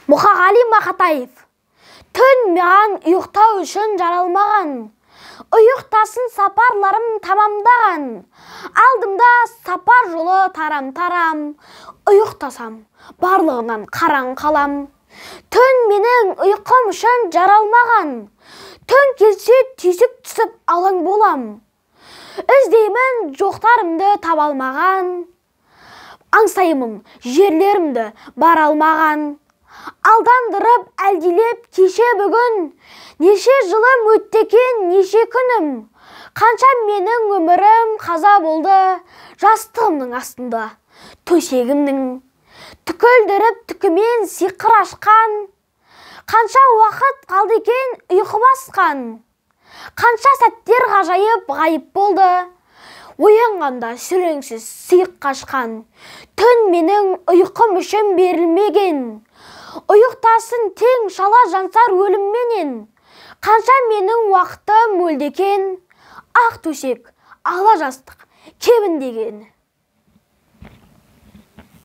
Мұқағали Мақатаев. Түн маған ұйықтау үшін жаралмаған. Ұйықтасын сапарларым тамамдаған. Алдымда сапар жолы тарам-тарам. Ұйықтасам, барлығынан қараң қалам. Түн менің ұйқым үшін жаралмаған. Түн келсе түйсік түсіп алаң болам. Іздеймін жоқтарымды таба алмаған. Аңсаймын жерлерімді бара алмаған. Алдандырып, әлдилеп кеше бүгін, неше жылым өтті екен, неше күнім. Қанша менің өмірім қаза болды жастығымның астында, төсегімнің. Түкілдіріп түкімен сиқыр ашқан. Қанша уақыт қалды екен ұйқы басқан. Қанша сәттер ғажайып ғайып болды. Оянғанда сүреңсіз сиық қашқан. Түн менің ұйқым үшін берілмеген. Ұйықтасын тең шала жансар өлімменен. Қанша менің уақытым өлді екен. Ақ төсек, ала жастық, кебін деген.